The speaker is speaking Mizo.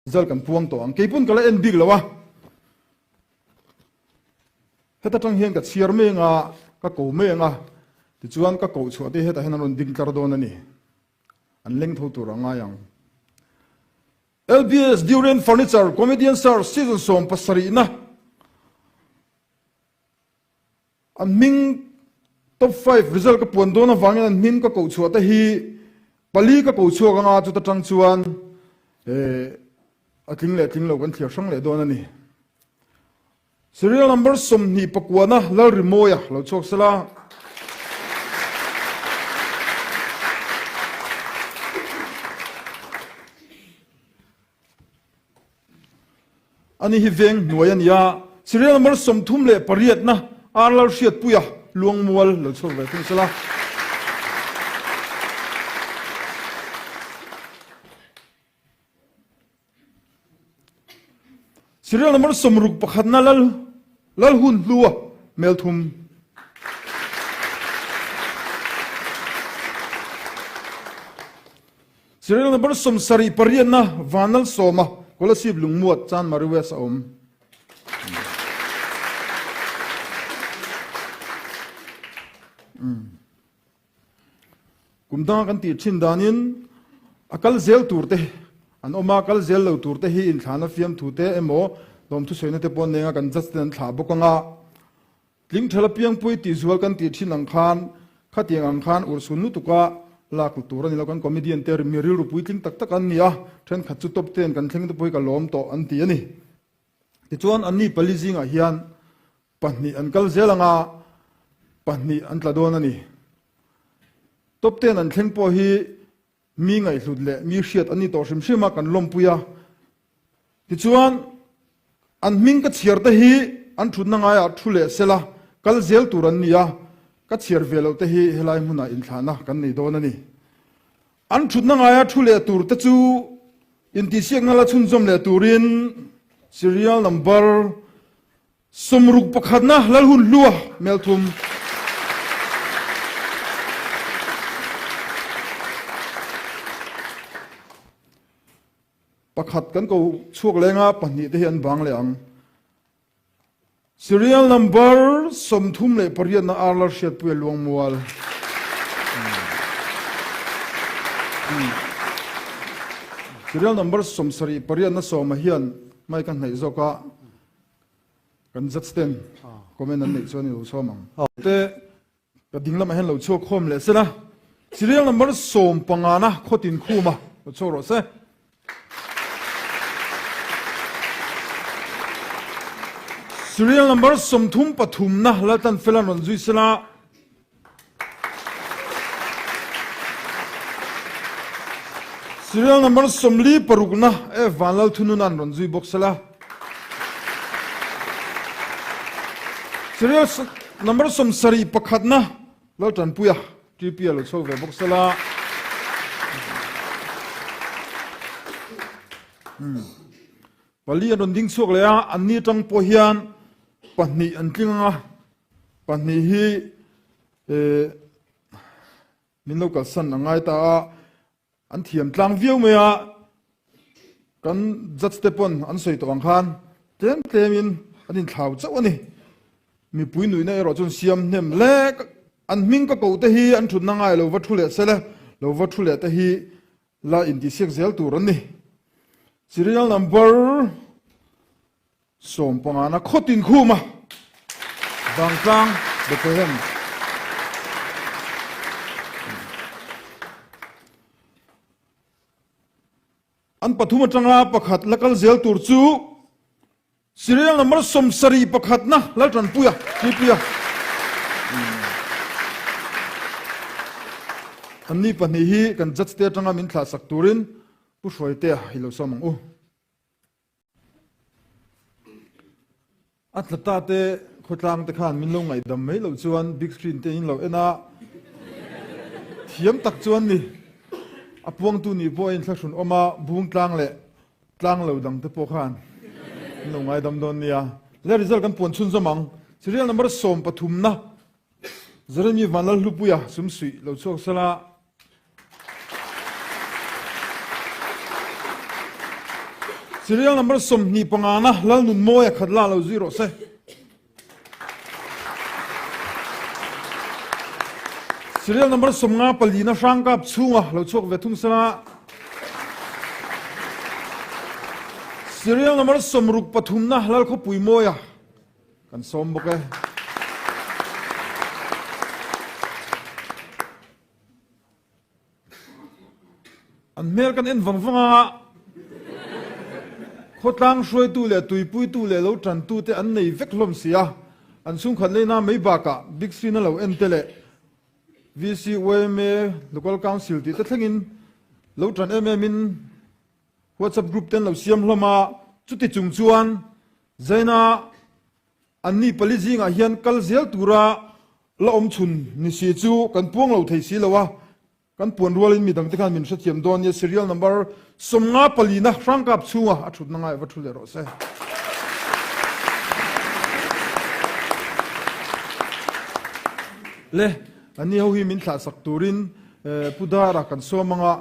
Result kan puang tawh ang. Keipawn ka la en bik lo a. Heta tang hian ka chhiar mai anga, ka ko mai anga, tichuan ka koh chhuah te hetah hian an rawn ding tlar dawn a ni. An leng tho tur a ngai ang. LBS Durian Furniture Comedian Search Season 17 na An hming top five result ka puan dawn avangin an hming ka koh chhuah te hi pali ka koh chhuak anga chuta tang chuan a tling leh tling lo kan thliar hrang leh dawn a ni. Serial number 20 pakuana Lalrimawia lo chhuak sela. Ani hi veng hnuai a ni a, Serial number 38 na Ar Lalhriatpuia Luangmual lo chhuak ve thung sela. Serial number 61 na Lal Lalhunhlua Melthum. Serial number 78 na Vanlal Sawma Kolasib Lungmuat Chanmari West a awm. Kum danga kan tih thin danin a kal zel tur te an awm a, kal zel lo tur te hi inthlahna fiamthu te emaw lawmthu sawina te pawh an nei anga kan judge ten an thlah bawk anga tling thala piangpui tih zual kan tih thin ang khan khatiang ang khan urhsun lutuka lak tur a ni lo. Kan comedian te mi rilru puitling tak tak an ni a, thenkhat chu top ten kan thleng te pawh hi ka lawm tawh an ti a ni. Tichuan anni pali zingah hian pahnih an kal zel anga pahnih an tla dawn a ni. Top ten an thleng pawh hi mi ngaihhlut leh mi hriat an ni tawh hrim hrim a, kan lawmpui a. Tichuan an hming ka chhiar te hi an thutna ngaiah thu leh sela kal zel tur an ni a, ka chhiar ve loh te hi helai hmunah inthlahna kan nei dawn a ni. An thutna ngaia thu leh tur te chu intihsiakna la chhunzawm leh turin serial number 61 na Lalhunhlua Melthum. Pakhat kan ko chhuak lenga pahnih te hi an bang leh ang. Serial number 38 na Ar Lalhriatpuia Luangmual. Serial number 78 na Sawma hian mai ka hnaih zawk a kan judge ten comment an neih chuan i lo sawm ang. Te Ka ding lamah hian lo chhuak khawm leh sela, Serial number 15 na khawtin khuma lo chhuak rawh se. Serial number 33 na Laltan Felan rawn zui sela. Serial number 46 na F Vanlal Thununan rawn zui bawk sela. Serial number 71 na Laltanpuia TP a lo chhuak ve bawk sela. Pali an rawn ding chhuak leh a, an ni atang pawh hian pahnih an tling anga, pahnih hi min lo kalsan a ngai ta a. An thiam tlang viau mai a, kan judge te pawn an sawi tawh ang khan tlem tlemin an inthlau chauh a ni. Mipui nuihna erawh chuan siam hnem lek an hming ka koh te hi an thutna ngai lo va thu leh sele, lo va thu leh te hi la intihsiak zel tur an ni. Serial number 15 na khawtin khuma Vangtlang Bethlehem. An pathum atanga pakhat la kal zel tur chu serial number 71 na Laltanpuia Tlipuia. Anni pahnih hi kan judge te atanga min thlah sak turin Pu Hruaitea hi lo sawm ang u. A tla ta te khawtlang te khan min lo ngaihdam mai loh chuan big screen te in lo en a, thiam tak chuan ni. A puangtu nih pawh a inthlahrun awm a, bung tlang leh tlang lo dang te pawh khan min lo ngaidam dawn nia. Le result kan puan chhunzawm ang. Serial number 13 na Jeremy Vanlalhlupuia sumsuih lo chhuak sela. Serial number 20 pangana Lalnunmawia khat la lo zui rawh se. Serial number 50 palina Hrangkap chhunga lo chhuak ve thung sela. Serial number 63 pathumna Lalkhawpui Mawia kan sawm bawk e. An hmel kan en vang vang a, khawtlang hruaitu leh tuipuitu leh lo tantu te an nei vek hlawm si a, an chhungkhat leina mai bakah big screen a lo en te leh VC, yma, Local Council tih te thlengin lo tan em em in WhatsApp group te an lo siam hlawm a, chuti chung chuan Zaina Anni pali zingah hian kal zel tura la awm chhun ni si chu kan puang lo thei si lo a, kan puan rualin mi dangte khan min hrethiam dawn nia serial number 50 palina hrangkap chhunga a thutna ngai va thu leh rawh se. Le, anni ho hi min thlahsak turin Pu Dara kan sawm anga.